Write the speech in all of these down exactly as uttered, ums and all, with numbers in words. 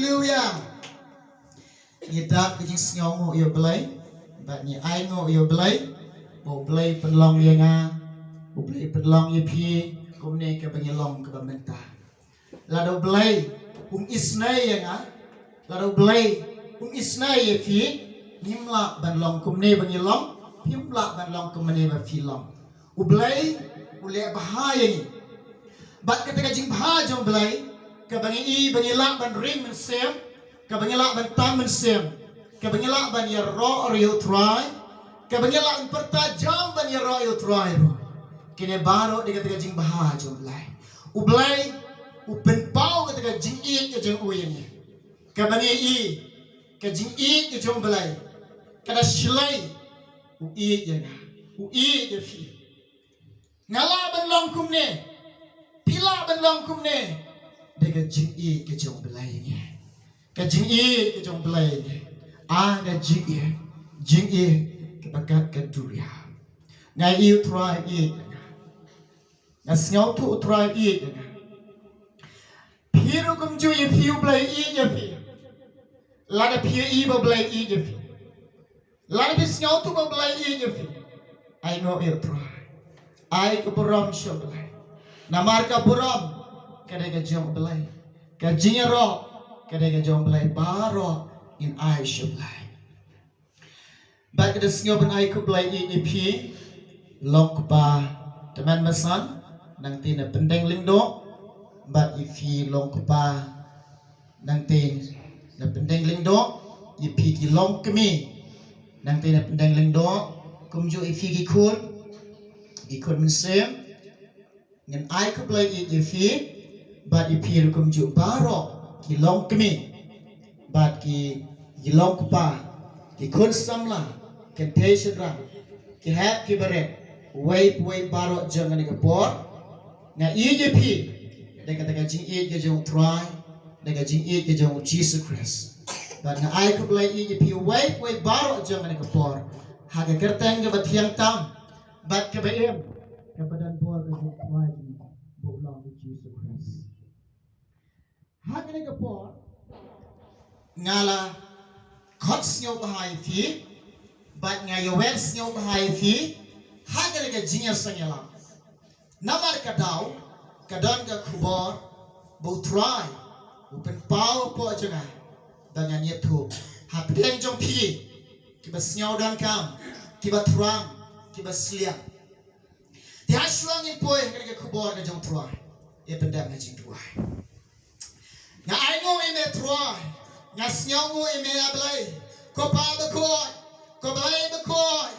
Haleluya. Ngi dap ka jingsngewnguh ïa U Blei bad ngi ainguh ïa U Blei ba U Blei pynlong ïa nga, U Blei pynlong ïa phi kumne kaba ngi long kaba mynta. Lada U Blei um isnei ïa nga, lada U Blei um isnei ïa phi, ngim lah ban long kumne ba ngi long, phim lah ban long kumne ba phi long. U Blei u leh bha ïa ngi. Bad kata ka jingbha jong U Blei kaba ngi i ba ngi lah ban ring mynsiem, kaba ngi lah ban tam mynsiem, kaba ngi lah ban ïaroh ïa U Trai, kaba ngi lah ban pyrta jam ban ïaroh ïa U Trai ruh. Kine baroh dei kata ka jingbha jong U Blei. U Blei u pynpaw kata ka jingïeit ka jong u ïa ngi. Kaba ngi i ka jingïeit ka jong U Blei, ka da shlei. U ïeit ïa nga, u ïeit ïa phi. Nga lah ban long kumne, phi lah ban long kumne. Dei ka jingïeit ka jong U Blei ïa ngi. Ka jingïeit ka jong U Blei ïa ngi. A ka jingïeit, jingïeit kaba kat ka duriaw. Nga i U Trai u ïeit ïa nga. Nga sngewthuh U Trai u ïeit ïa nga. Phi ruh kumjuh ïa phi U Blei u ïeit ïa phi. Lada phi ïohi ba U Blei u ïeit ïa phi, lada phi sngewthuh ba U Blei u ïeit ïa phi, ainguh ïa U Trai. Ai ka burom sha U Blei. Namar ka burom ka dei ka jong U Blei. Ka jingïaroh ka dei ka jong U Blei. Baroh ngin ai sha U Blei. Bad ka da sngew ban ai khublei ïa phi long kpa tymmen basan, nangta na pyndeng lyngdoh. Bad ïa phi long kpa nangta na pyndeng lyngdoh, ïa phi ki long kmie nangta na pyndeng lyngdoh, kumjuh ïa phi ki khun, ki khun mynsiem. Ngin ai khublei ïa phi bad ïa phi ruh kumjuh baroh ki long kmie bad ki, ki long kpa, ki khun samla, kynthei shynrang, ki hep ki barit, uwei pa uwei baroh jong kane ka por. Nga ïeit ïa phi da kata ka jingïeit ka jong U Trai, da ka jingïeit ka jong U Jisu Khrist. Bad nga ai khublei ïa phi uwei pa uwei baroh jong kane ka por ha ka kyrteng kaba thiang tam bad kaba im, kaba don bor ka jong U Trai ba u long U Jisu Khrist. Ha kane ka por nga la khot sngewbha ïa phi bad nga ïawer sngewbha ïa phi ha kane ka jingïaseng ïalam. Namar ka daw ka don ka khubor ba U Trai u pynpaw hapoh jong nga ba ngan ïathuh hapdeng jong phi kiba sngew donkam, kiba thrang, kiba sliang. Te ha shuwa ngin poi ha kane ka khubor ka jong U Trai, ïa pyndem ha jingduwai. Nga ainguh ïa me Trai, nga sngewnguh ïa me A Blei, ko Pa bakhuid, ko Blei bakhuid.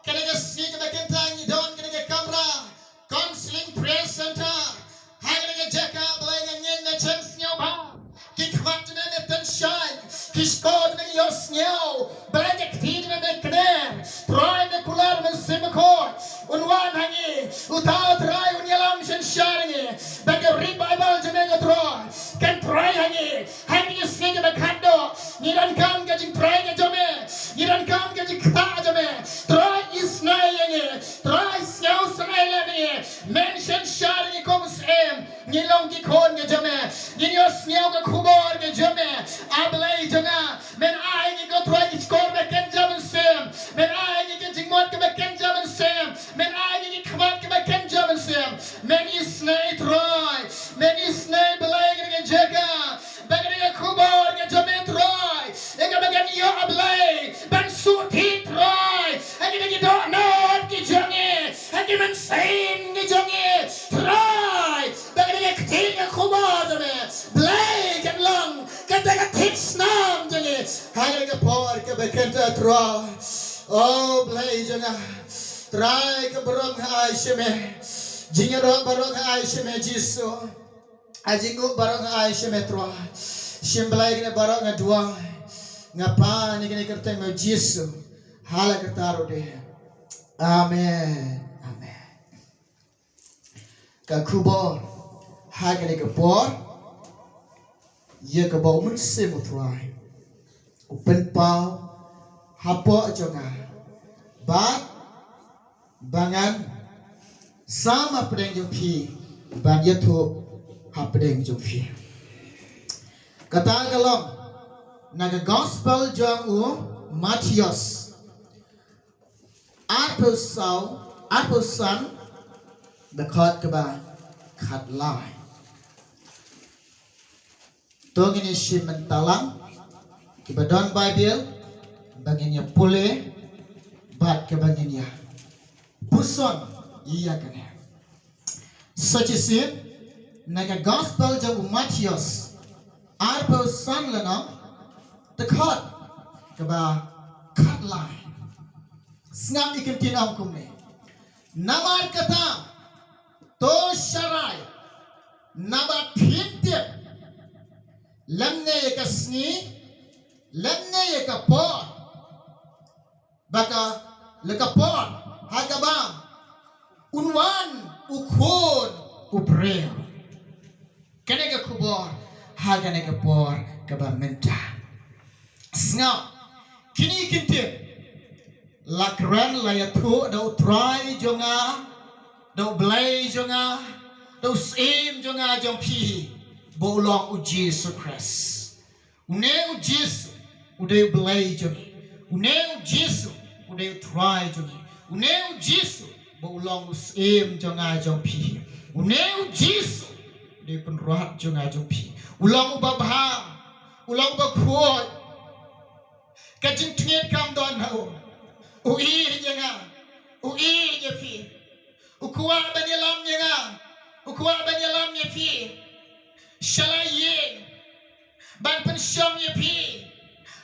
Kane ka sngi kaba kynta ngi don kane ka kamra Counseling Prayer Center. Ha kane ka jaka Blei nga ngeit me shem sngewbha. Ki khmat jong me me tynshai, ki shkor jong me ïohsngew. Blei ka kti jong me me kner. Trai me kular Mynsiem Bakhuid un wan ha ngi. Uta U Trai un ïalam synshar ngi. Ba ka revival jong me ko Trai kan trai ha ngi. Ha kine ki sngi kiba khatduh ngi donkam ka jingtrai ka jong me. Ngi donkam ka jingktah jong me. Trai isnei ïa ngi. Trai sngewsynei lem ïa ngi. Men synshar ïa ngi kum u syiem. Ngi long ki khun ka jong me. Ngin ïohsngew ka khubor ka jong me. A Blei jong nga. Men ai ngi ko Trai ki shkor ba kynja mynsiem. Men ai ngi ki jingmut kiba kynja mynsiem. Men ai ngi ki khmat kiba kynja mynsiem. Men isnei Trai. Men isnei Blei kane ka jaka. Ba kane ka khubor ka jong me Trai. Ïa kaba ngan ïoh A Blei ban shu thied Trai. Ha kine ki dohnud ki jong ngi. Ha ki mynsiem ki jong ngi. Trai. Ba kane ka ktien ka khubor jong me Blei kan long kata ka thied snam jong ngi ha kane ka por kaba kynta Trai. O Blei jong nga, Trai ka burom nga ai sha me. Jingïaroh baroh nga ai sha me Jisu. A jingnguh baroh nga ai sha me Trai. Shim Blei kane baroh nga duwai. Nga pan ïa kane kyrteng me Jisu. Ha la kata ruh de. Amen. Amen. Ka khubor ha kane ka por ïa kaba U Mynsiem U Trai u pynpaw hapoh jong nga bad ba ngan sam hapdeng jong phi ban ïathuh hapdeng jong phi. Kata ka long na ka gospel jong u Mathaios arphew saw, arphew san, dkhot kaba khatlai. To ngin ïa shim mynta lang kiba don Baibl ba ngin ïa pule bad kaba ngin ïa puson ïa kane. Sa shisien na ka gospel jong u Mathaios arphew san lynnong, dkhot kaba khatlai. Sngap ïa ka ktien ong kumne. Namar kata to sharai naba phim tip lymne ïa ka sngi lymne ïa ka por ba ka la ka por ha kaba un wan u Khun u briew. Kane ka khubor ha kane ka por kaba mynta. Sngap, kine ki ktien la kren la ïathuh da u Trai jong nga, da u Blei jong nga, da u Syiem jong nga jong phi, ba u long u Jisu Khrist. Une u Jisu u dei u Blei jong ngi. Une u Jisu u dei u Trai jong ngi. Une u Jisu ba u long u Syiem jong nga jong phi. Une u Jisu u dei u Kynrad jong nga jong phi. U long u babha, u long u bakhuid. Ka jingtngit kam don ha u. U ïeit ïa nga, u ïeit ïa phi. U kwah ban ïalam ïa nga, u kwah ban ïalam ïa phi. Sha la ïing ban pynshong ïa phi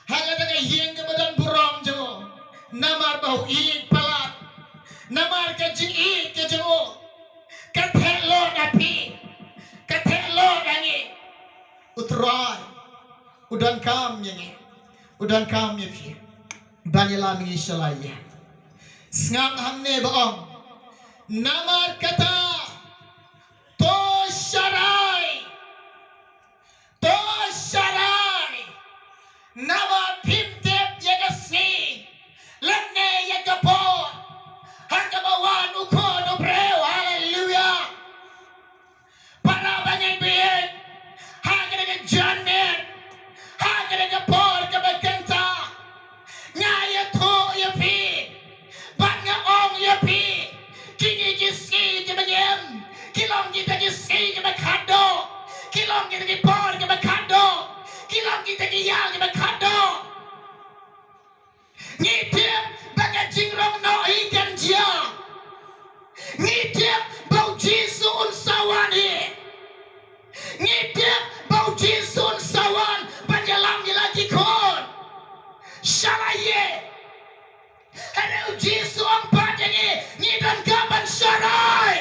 ha kata ka ïing kaba don burom jong u. Namar ba u ïeit palat, namar ka jingïeit ka jong u ka theh lut ha phi, ka theh lut ha ngi. U Trai u donkam ïa ngi, u donkam ïa phi ban ïalam ïa ngi sha la ïing. Sngap hangne ba ong, namar kata to sharai, to sharai naba phim tip ïa ka sngi lymne ïa ka por ha kaba wan u Khun u briew. Haleluia. Para bangeit baieit, ha kane ka janmiet, ha kane ka por kaba kynta, nga ïathuh ïa phi bad nga ong ïa phi, kine ki sngi kiba ngi im ki long kita ki sngi kiba khatduh, ki long kita ki por kiba khatduh, ki long kita ki ïa kiba khatduh. Ngi tip ba ka jingrong noh hi kan jia. Ngi tip ba u Jisu un sa wan hi. Ngi tip ba u Jisu un sa wan ban ïalam ïa la ki khun sha la ïing. Hynrei u Jisu u ong pat ïa ngi, ngi donkam ban sharai.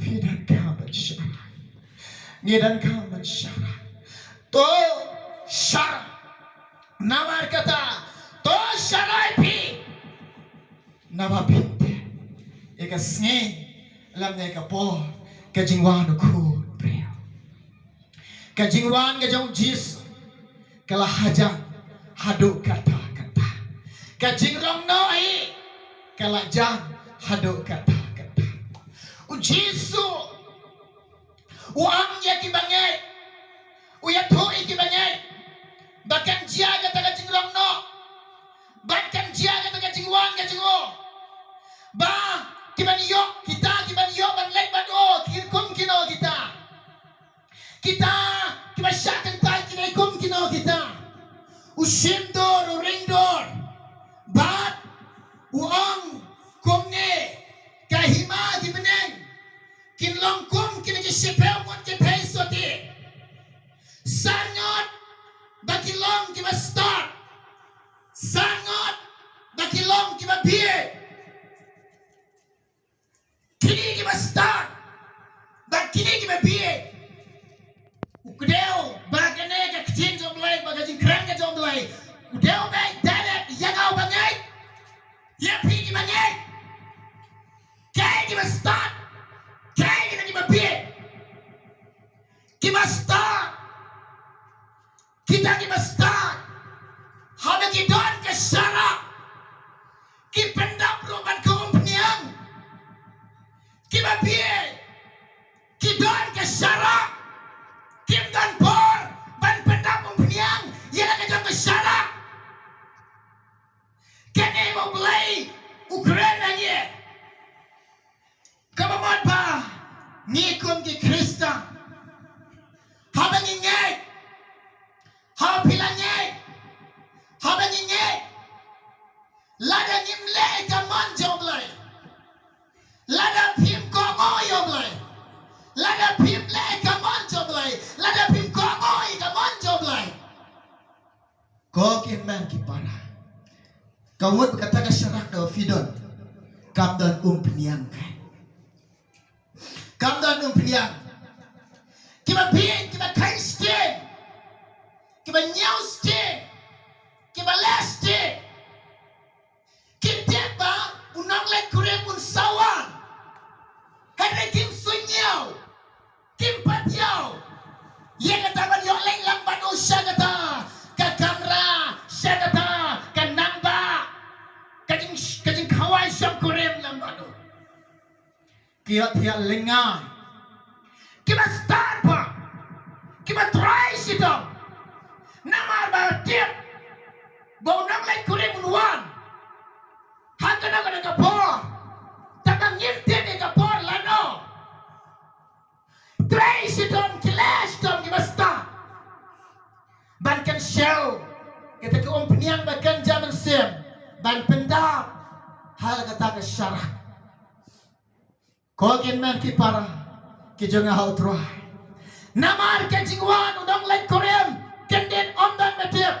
Phi donkam ban sharai. Ngi donkam ban sharai. To sharai. Namar kata to sharai phi naba phim tip ïa ka sngi lymne ïa ka por ka jingwan u Khun briew. Ka jingwan ka jong u Jisu ka la hajan haduh katta katta. Ka jingrong noh hi ka la jan haduh katta katta. U Jisu u ong ïa ki bangeit, u ïathuh ïa ki bangeit ba kan jia kata ka jingrong noh, ba kan jia kata ka jingwan ka jong u, ba ki ban ïoh, kita ki ban ïoh ban leit bad u ki kum kino kita. Kita kiba shah kyntait ki dei kum kino kita. U shim dur, u ring dur. Bad u ong kumne, ka hima ki bneng kin long kum kine ki shiphew ngut ki thei sotti. Sah ngut ba ki long kiba stad. Sah ngut ba ki long kiba bieit. Kine kiba stad bad kine kiba bieit. U kdew ba kane ka ktien jong U Blei, ba ka jingkren ka jong U Blei. U kdew ba dei ïa nga uba ngeit, ïa phi kiba ngeit. Kaei kiba stad, kaei kita kiba bieit. Kiba stad, kita kiba stad, haba ki don ka sharak ki pyndap ruh ban ka umphniang. Kiba bieit ki don ka sharak, kim don por Ngi kum ki Khristan, haba ngi ngeit, haba phi la ngeit, haba ngi ngeit, lada ngim leh ïa ka mon jong U Blei, lada phim kohnguh ïa U Blei, lada phim leh ïa ka mon jong U Blei, lada phim kohnguh ïa ka mon jong U Blei. Ko ki hynmen ki para, ka mut ba kata ka sharak kaba phi don kam don umphniang, kam don umphniang. Kiba bieit, kiba kheiñ sting, kiba ñiew sting, kiba leh sting, kim tip ba u nongleit kurim un sa wan. Hynrei kim suiñiew, kim pat ïoh ïa kata ban ïoh leit lang bad u sha kata ka kamra, sha kata ka nongbah, ka jing, ka jingkhawai shongkurim lang bad u. Ki ïohthiah lyngngai, kiba stad bha, kiba trai shitom. Namar ba tip ba u nongleit kurim un wan ha kano kano ka por. Tangba ngim tip ïa ka por lano. Trai shitom, ki leh shitom, kiba stad ban kynshew kata ka umphniang ba kynja mynsiem ban pyndap ha kata ka sharak. Ko ki hynmen ki para ki jong nga ha U Trai, namar ka jingwan u nongleit kurim kyndit, ym don ba tip.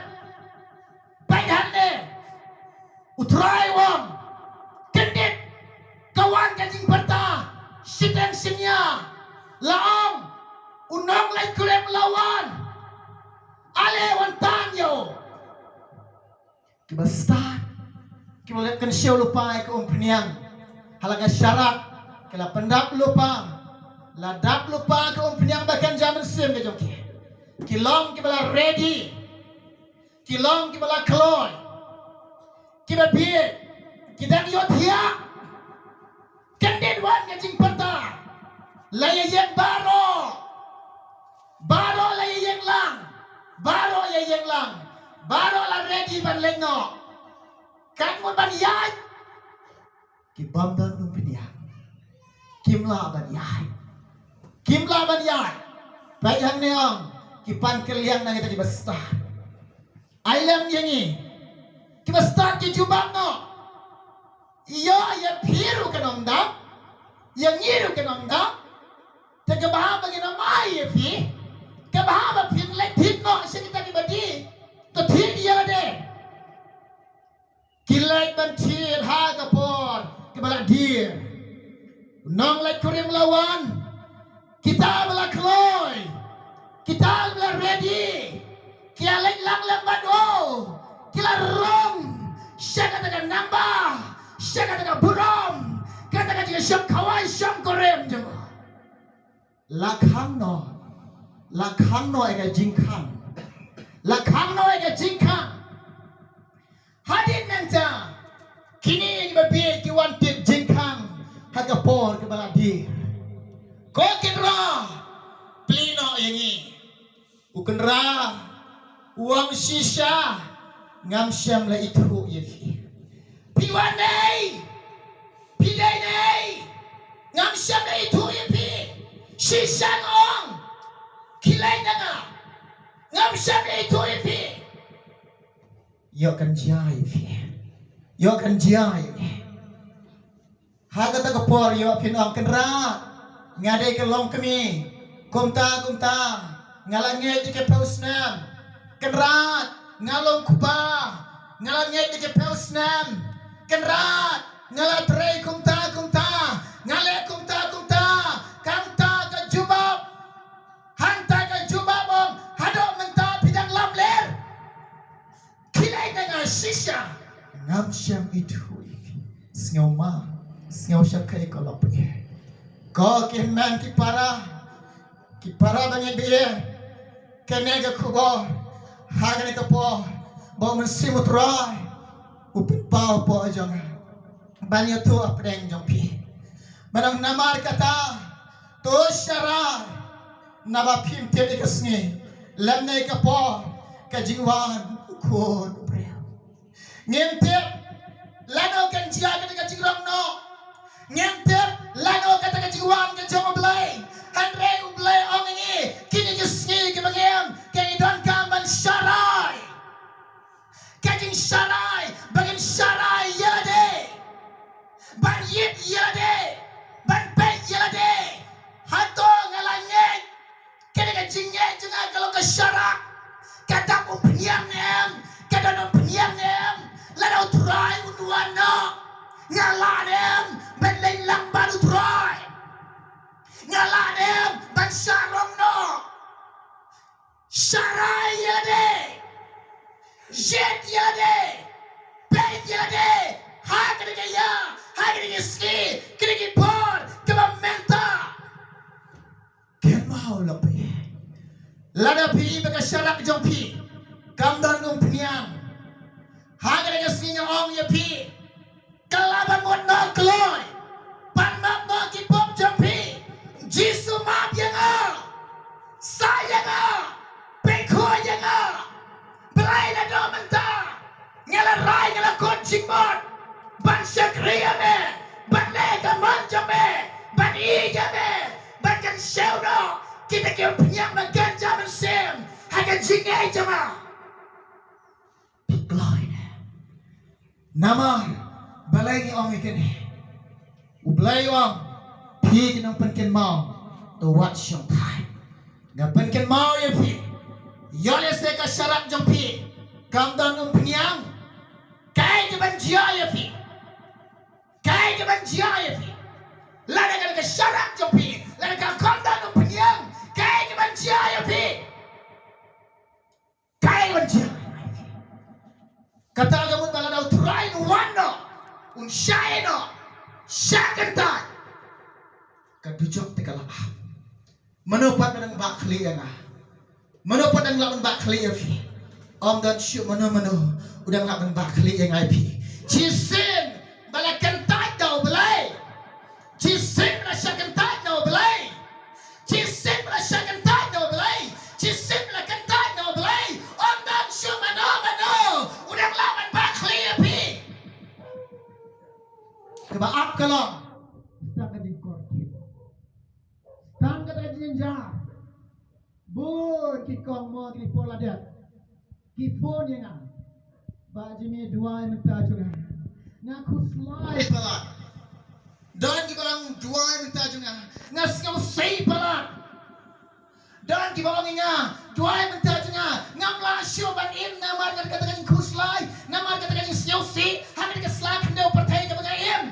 Peit hangne, U Trai u ong, kyndit ka wan ka jingpyrta shiteng shiñia, la ong, u nongleit kurim la wan. Ale wan tan ïa u. Kiba stad, kiba la kynshew lypa ïa ka umphniang ha la ka sharak, ki la pyndap lypa, la dap lypa ka umphniang ba kynja mynsiem ka jong ki. Ki long kiba la ready, ki long kiba la kloi, kiba bieit, ki dang ïohthiah. Kyndit wan ka jingpyrta, la ïa ïeng baroh, baroh la ïa ïeng lang, baroh ïa ïeng lang, baroh la ready ban leit noh. Kan mut ban ïaid, ki bym don umphniang, kim lah ban ïaid, kim lah ban ïaid. Peit hangne ong, ki pan kylliang na kita kiba stad. Ai lem ïa ngi, kiba stad ki jubab noh. Ïoh, ïa phi ruh kan ym dap, ïa ngi ruh kan ym dap. Te kaba haba ngin ym ai ïa phi, kaba haba phin leit thied noh sha kita kiba die, to thied ïa lade. Ki leit ban thied ha ka por kaba la die. U nongleit kurim la wan. Kita ba la kloi, kita ba la ready, ki la leit lang lem bad u, ki la rung sha kata ka nongbah, sha kata ka burom, kata ka jingshongkhawai shongkurim jong u. La khang noh, la khang noh ïa ka jingkhang, la khang noh ïa ka jingkhang. Hadien nangta, kine kiba bieit ki wan thied jingkhang ha ka por kaba la die. Ko Kynrad, plie noh ïa ngi. U Kynrad u ong, shisha, ngam shym la ithuh ïa phi. Phi wan ei? Phi dei ei? Ngam shym la ithuh ïa phi. Shisha nga ong, khie leit na nga. Ngam shym la ithuh ïa phi. Ïoh kan jia ïa phi. Ïoh kan jia ïa phi. Ha kata ka por ïoh phin ong, Kynrad, nga dei ka longkmie. Kumta kumta, nga la ngeit da ki phew snem. Kynrad, nga long kpa. Nga la ngeit da ki phew snem. Kynrad, nga la trei kumta kumta. Nga leh kumta kumta. Kata ka jubab. Hangta ka jubab ong, haduh mynta phi dang lamler. Khie leit na nga shisha. Ngam shym ithuh ïa phi. Sngewma, sngewshakri ko lok phi. Ko ki hynmen ki para, ki para ba ngeit ba ïeit, kane ka khubor ha kane ka por ba u Mynsiem U Trai u pynpaw hapoh jong nga ban ïathuh hapdeng jong phi. Ban ong namar kata, to sharai, naba phim tip ïa ka sngi lymne ka por ka jingwan u Khun u briew. Ngim tip lano kan jia kata ka jingrong noh. Ngim tip Ano kata ka jingwan ka jong U Blei. Hynrei U Blei ong ïa ngi, kine ki sngi kiba ngi im, ka ngi donkam ban sharai. Ka jingsharai, ba ngin sharai ïa lade. Ban ïit ïa lade. Ban peit ïa lade. Hato nga la ngeit. Kane ka jingngeit jong nga ka long ka sharak. Ka dap umphniang ne em, ka don umphniang ne em. Lada U Trai un wan noh, nga lah ne em ban leit lang bad U Trai? Nga lah ne em ban shah rong noh? Sharai ïa lade. Ïit ïa lade. Peit ïa lade. Ha kane ka ïa, ha kine ki sngi, kine ki por kiba mynta. Kynmaw lang phi. Lada phi i ba ka sharak jong phi kam don umphniang, ha kane ka sngi nga ong ïa phi, ka lah ban mut noh kloi. Pan map noh ki pop jong phi. Jisu, map ïa nga. Sah ïa nga. Pynkhooid ïa nga. Blei, naduh mynta nga la rai, nga la kut jingmut ban shakri ïa me, ban leh ka mon jong me, ban ïeit ïa me, ban kynshew noh kita ki umphniang mynsiem ha ka jingngeit jong nga. Phi kloi ne? Namar balei ngi ong ïa kane? U Blei u ong, phi ki nongpynkynmaw, to wat shongthait. Nga pynkynmaw ïa phi, ïoh lehse ka sharak jong phi kam don umphniang, kaei kaban jia ïa phi? Kaei kaban jia ïa phi? Lada ka sharak jong phi, lada ka kam don umphniang, kaei kaban jia ïa phi? Kaei ban jia? Kata ka mut ba lada U Trai un wan noh, un shah noh, shah kyntait, ka dujok te ka la ap. Mano pat ba dang bah khlieh ïa nga? Mano pat dang lah ban bah khlieh ïa phi? Ym don shuh mano mano u dang lah ban bah khlieh ïa nga ïa phi. Shisien ba la kyntait da U Blei. Shisien ba la shah kyntait da U Blei. Shisien ba la shah kyntait da U Blei. Shisien ba la kyntait da U Blei. Ym don shuh mano mano u dang lah ban bah khlieh ïa phi. Kaba ap ka long tang ka jingkordit, tang kata ka jingjynjar. Bun ki kong mo, ki por la dep ki phone ïa nga. Bah Jimmy, duwai mynta jong nga. Nga khuslai palat. Don kiba ong duwai mynta jong nga. Nga sngewsih palat. Don kiba ong ïa nga, duwai mynta jong nga. Ngam lah shuh ban im namar kata ka jingkhuslai, namar kata ka jingsngewsih ha kane ka sla khyndew pyrthei kaba nga im.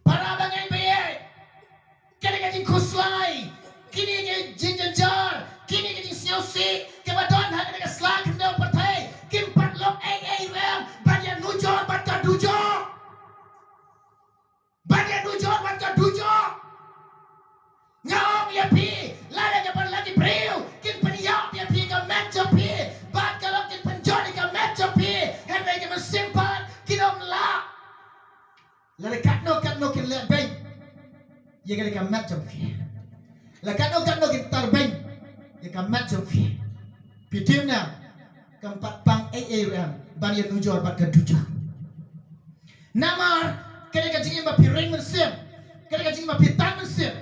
Para bangeit baieit, kane ka jingkhuslai, kine ki jingjynjar, kine ki jingsngewsih kiba don ha kane ka sla khyndew pyrthei, kim pat long ei ei ruh em ban ïanujor bad ka dujok. Ban ïanujor bad ka dujok. Nga ong ïa phi, lada ki ban la ki briew kin pynïap ïa phi ka met jong phi, bad ka long kin pynjot ïa ka met jong phi, hynrei ki mynsiem pat kin ym lah. Lada katno katno kin leh beiñ ïa ka met jong phi, lada katno katno kin tar beiñ ïa ka met jong phi, phi tip ne, kam pat pang ei ei ruh em ban ïanujor bad ka dujok. Namar kane ka jingim ba phi ring mynsiem, kane ka jingim ba phi tan mynsiem,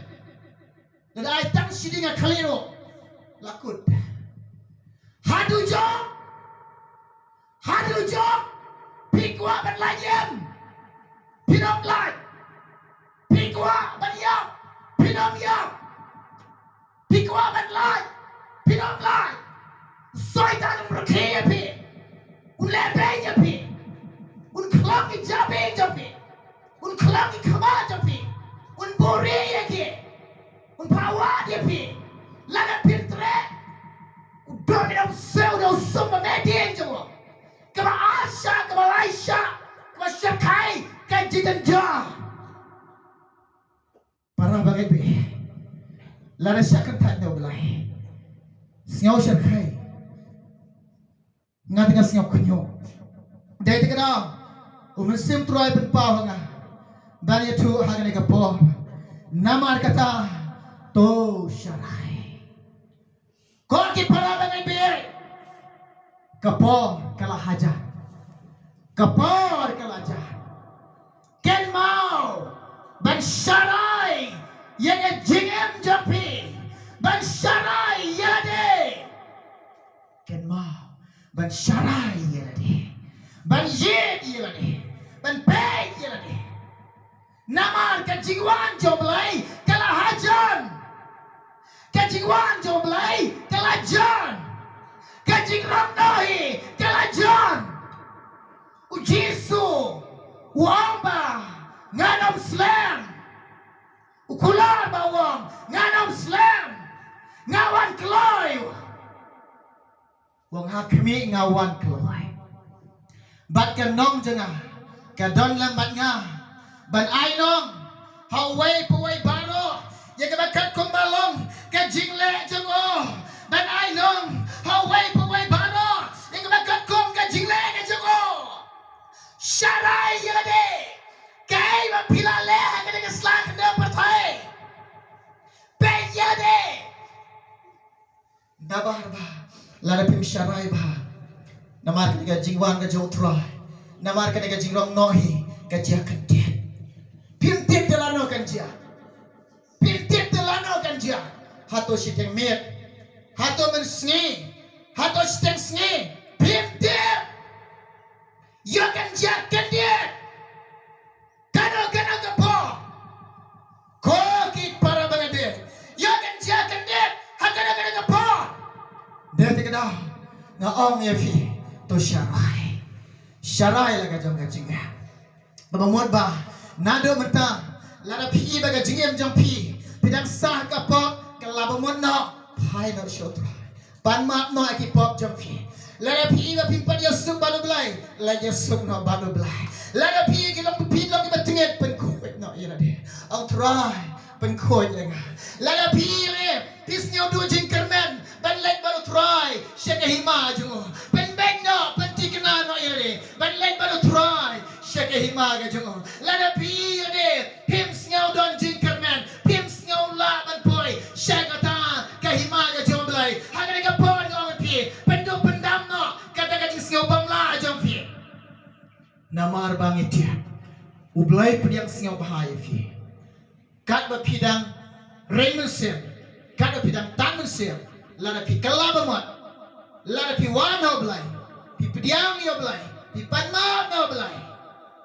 lada ai tang shi dieng ha khlieh ruh la kut. Ha dujok, ha dujok, phi kwah ban lait em? Phin ym lait. Phi kwah ban ïap? Phin ym ïap. Phi kwah ban lait? Phin ym lait. Soitan un rkhie ïa phi, un leh beiñ ïa phi, un khlong ki jabieng jong phi, un khlong ki khmat jong phi, un buhrieh ïa ki, un phah wad ïa phi. Lada phin treh, u don ïa u siew da u sum ba meh dieng jong u, kaba ar shah, kaba lai shah, kaba shyrkhei ka jingjynjar. Para bangeit baieit, lada shah kyntait na U Blei, sngew shyrkhei. Nga te nga sngew khñiuh. Dei te ka daw u Mynsiem Trai pynpaw ha nga ban ïathuh ha kane ka por. Namar kata, to sharai. Ko ki para bangeit baieit, ka por ka la hajan. Ka por ka la hajan. Kynmaw, sharai ïa ka jingim jong phi, ban sharai ïa lade. Kynmaw, ban sharai ïa lade, ban ïeit ïa lade, ban peit ïa lade. Namar ka jingwan jong U Blei ka la hajan. Ka jingwan jong U Blei ka la jan. Ka jingrong noh hi ka la jan. U Jisu u ong ba ngan ym slem. U kular ba u ong ngan ym slem. Nga wan kloi. U ong ha khmih, nga wan kloi. Bad ka nong jong nga ka don lem bad nga ban ai nong ha uwei pa uwei baroh ïa kaba katkum ba long ka jingleh jong u. Ban ai nong ha uwei pa uwei baroh ïa kaba katkum ka jingleh ka jong u. Sharai ïa lade. Kaei ba phi la leh ha kane ka sla khyndew pyrthei. Peit ïa lade. Nabar ba lada phim sharai bha, namar kane ka jingwan ka jong U Trai, namar kane ka jingrong noh hi ka jia kyndit. Phim tip te lano kan jia. Phim tip te lano kan jia. Hato shiteng miet, hato mynsngi, hato shiteng sngi. Phim tip. Ïoh kan jia kyndit. Kano kano ka por. Ko ki para bangeit, ïoh kan jia kyndit ha kano kano ka por. Dei te ka daw nga ong ïa phi, to sharai. Sharai la ka jong ka jingim. Kaba mut ba naduh mynta lada phi i ba ka jingim jong phi phi dang sah ka pop, ka la ba mut noh, phai noh sha U Trai. Pan map noh ïa ki pop jong phi. Lada phi i ba phim pat ïasuk bad U Blei, leit ïasuk noh bad U Blei. Lada phi i ki long, phi long kiba tngit, pynkhuid noh ïa lade. Ong Trai, pynkhuid ïa nga. Lada phi i lade phi sngew duh jingkyrmen ban leit bad U Trai sha ka hima jong u, pynbeit noh, pynthikna noh ïa lade ban leit bad U Trai sha ka hima ka jong u. Lada phi i lade phim sngew don jingkyrmen, phim sngew lah ban poi sha kata ka hima ka jong U Blei, ha kane ka por nga ong ïa phi, pynduh pyndam noh kata ka jingsngew bym lah jong phi. Namar ba ngi tip U Blei pdiang sngewbha ïa phi. Katba phi dang ring mynsiem, katba phi dang tan mynsiem, lada phi kylla ba mut, lada phi wan ha U Blei, phi pdiang ïa U Blei, phi pan map na U Blei,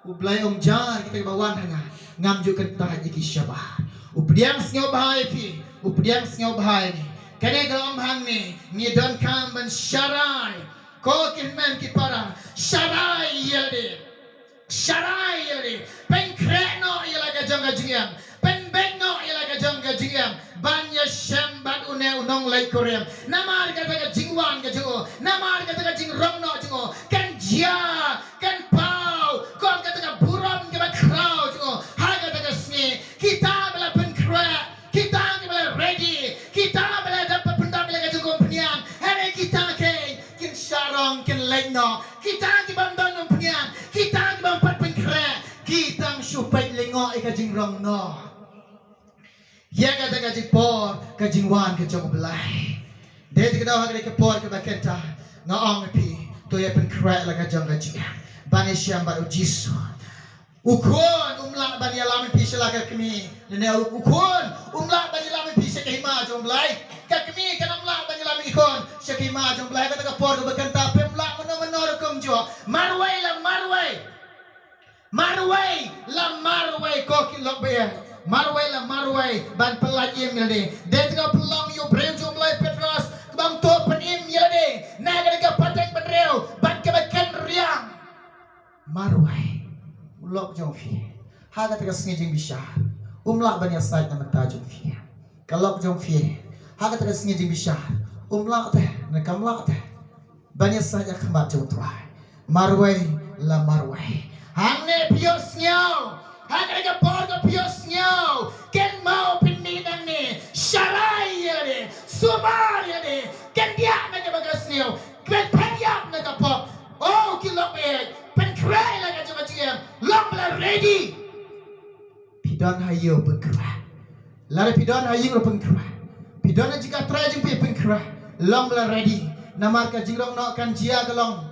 U Blei um jar kita kiba wan ha nga, ngam ju kyntait ïa ki shabar. U pdiang sngewbha ïa phi, u pdiang sngewbha ïa ngi. Kane ka long hangne, ngi donkam ban sharai. Ko ki hynmen ki para, sharai ïa lade. Sharai ïa lade. Pynkhreh noh ïa la ka jong ka jingim. Pynbeit noh ïa la ka jong ka jingim ban ïashem bad une u nongleit kurim. Namar kata ka jingwan ka jong u, namar kata ka jingrong noh jong u kan jia, kan paw kum kata ka burom kaba khraw jong u ha kata ka sngi. Kita ba la pynkhreh, kita kiba la ready, kita ba la dep pyndap ïa la ka jong ka umphniang, hynrei kita keiñ kin shah rong, kin leit noh. Kita ki bym don umphniang, kita ki bym pat pynkhreh, ki tang shu peit lyngngoh ïa ka jingrong noh ïa kata ka jingpor ka jingwan ka jong U Blei. Dei te ka daw ha kane ka por kaba kynta nga ong ïa phi, to ïa pynkhreh la ka jong ka jingim ban ïashem bad U Jisu. U khun um lah ban ïalam ïa phi sha la ka kmie. Lane u khun um lah ban ïalam ïa phi sha ka hima jong U Blei. Ka kmie kan ym lah ban ïalam ïa ki khun sha ka hima jong U Blei. Kata ka por kaba kynta phim lah mano mano rukom jong. Marwei la marwei. Marwei la marwei ko ki lok baieit. Marwei la marwei ban pyllait im ïa lade. Dei te ka pynlong ïa u briew jong U Blei Petros kaba ym to pynim ïa lade na kane ka pateng bynriew bad kaba kynriang. Ïa marwei. U lok jong phi ha kata ka sngi jingbishar um lah ban ïasaid na bynta jong phi. Ka lok jong phi ha kata ka sngi jingbishar um lah te, ne kam lah te ban ïasaid ha khmat jong U Trai. Marwei la marwei. Hangne phi ïohsngew, ha kata ka por ka phi ïohsngew, kynmaw pynmih nangne, sharai ïa lade, sumar ïa lade, kyndiah na kaba ka sngew, kyndiah na ka pop. O ki lok baieit, pynkhreh la ka jong ka jingim, long ba la ready. Phi don ha ïew, pynkhreh. Lada phi don ha ïew, pynkhreh. Phi don ha jaka trei jong phi, pynkhreh. Long ba la ready. Namar ka jingrong noh kan jia ka long.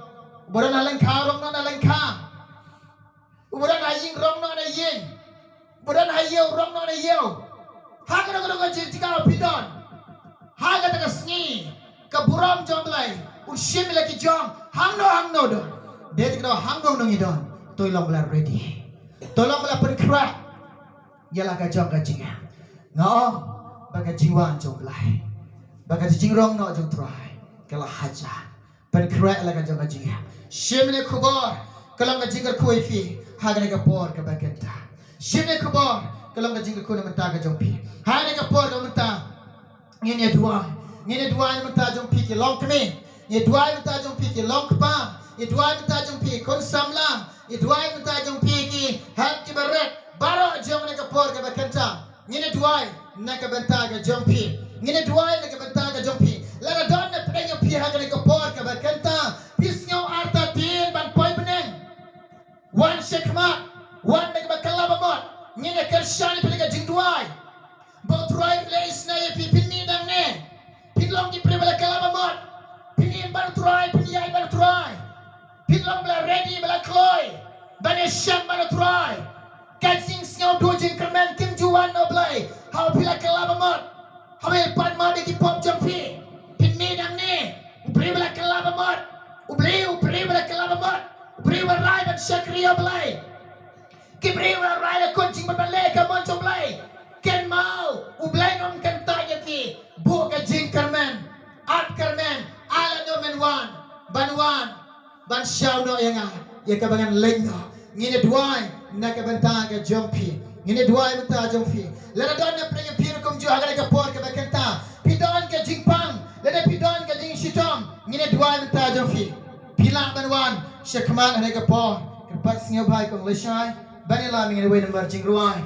Uba don ha lyngkha rong noh na lyngkha. Uba don ha ïing rong noh na ïing. Phi don ha ïew, rong noh na ïew. Ha kano kano ka jingthiah phi don, ha kata ka sngi ka burom jong U Blei un shim ïa la ki jong hangno hangno don. Dei te kano hangno hangno ngi don, to long ba la ready, to long ba la pynkhreh ïa la ka jong ka jingim. Nga ong ba ka jingwan jong U Blei, ba ka jingrong noh jong U Trai ka la hajan pynkhreh ïa la ka jong ka jingim. Shim ïa kane ka khubor, ka long ka jingkyrkhu ïa phi ha kane ka por kaba kynta. Shim ïa kane ka khubor, ka long ka jingkyrkhu na bynta ka jong phi ha kane ka por kaba mynta. Ngin ïa duwai, ngin ïa duwai na bynta jong phi ki longkmie, ngin ïa duwai na bynta jong phi ki longkpa, ngin ïa duwai na bynta jong phi ki khun samla, ngin ïa duwai na bynta jong phi ki hep ki barit, baroh jong kane ka por kaba kynta. Ngin ïa duwai na ka bynta ka jong phi, ngin ïa duwai na ka bynta ka jong phi. Lada don na pdeng jong phi ha kane ka por kaba kynta, phi sngew artatien ban poi bneng, wan sha khmat, wan na kaba kylla ba mut. Ngin ïa kyrshan ïa phi da ka jingduwai ba U Trai un leh isynei ïa phi, phin mih nangne, phin long ki briew ba la kylla ba mut, phin im bad U Trai, phin ïaid bad U Trai, phin long ba la ready, ba la kloi ban ïashem bad U Trai. Ka jingsngewduh jingkyrmen kim ju wan na U Blei haba phi la kylla ba mut, haba phi pan map ïa ki pop jong phi. Phin mih nangne, u briew ba la kylla ba mut, u briew, u briew ba la kylla ba mut, u briew ba rai ban shakri ïa U Blei. Ki briew ba la rai la kut jingmut ban leh ka mon jong U Blei. Kynmaw, U Blei un ym kyntait ïa phi. Buh ka jingkyrmen, ap kyrmen, ai lad noh men wan, ban wan ban shaw noh ïa nga ïa kaba ngan leit noh. Ngin ïa duwai na ka bynta ka jong phi, ngin ïa duwai na ka bynta jong phi. Lada don na pdeng jong phi ruh kumjuh ha kane ka por kaba kynta, phi don ka jingpang, lada phi don ka jingshitom, ngin ïa duwai na ka bynta jong phi. Phi lah ban wan sha khmat ha kane ka por. Kyrpad sngewbha ïa kong lashai ban ïalam ïa kawei nambar jingrwai.